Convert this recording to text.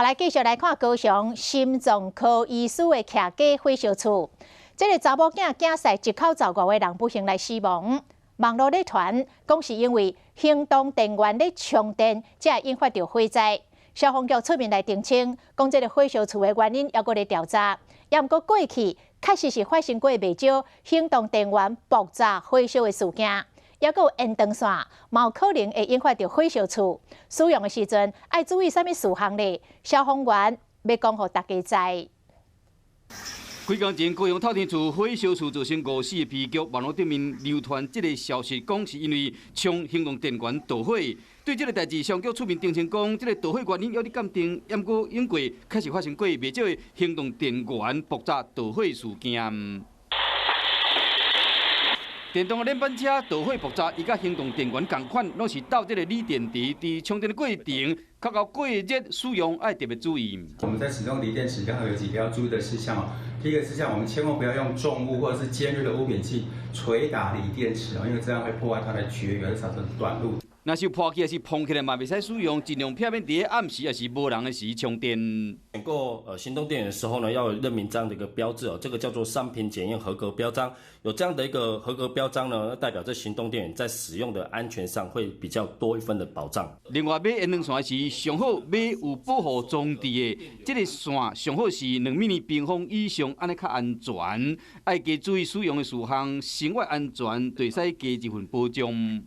好，來繼續來看高雄心臟科醫師的徛家火燒厝，這个查某囝驚死一口罩五个人不幸來死亡。網路咧傳講是因為行動電源咧充電，才會引發著火災。消防局出面來澄清，講這个火燒厝的原因猶閣咧調查。也毋過過去確實是發生過袂少行動電源爆炸火燒的事件，猶閣有延長線，嘛有可能會引發著火燒厝。使用的時陣愛注意啥物事項咧？消防員欲講予大家知。幾工前，高雄透天厝火燒厝造成五死的悲劇，網路頂面流傳這个消息，講是因為充行動電源導火。對這个代誌，消防局出面澄清講，這个導火原因猶佇鑑定，毋過往過確實發生過袂少的行動電源爆炸導火事件。電動的鏈板車導火爆炸，伊佮行動電源仝款，攏是鬥這个鋰電池，佇充電的過程，較到過熱使用愛特別注意。我們在使用鋰電池，剛好有幾個要注意的事項哦。第一個是像我們千萬不要用重物或者是尖銳的物品去捶打鋰電池哦，因為這樣會破壞它的絕緣，造成短路。若是破去抑是膨起來嘛，袂使使用，盡量避免佇暗時抑是無人的時充電。選購行動電源的時候呢，要認明這樣的一個標誌哦，這個叫做商品檢驗合格標章。有這樣的一個合格標章呢，代表這行動電源在使用的安全上會比較多一分的保障。另外，買延長線時，上好買有保護裝置的，這个線上好是2米平方以上，按呢較安全。愛加注意使用的事項，生活安全，就會使加一份保障。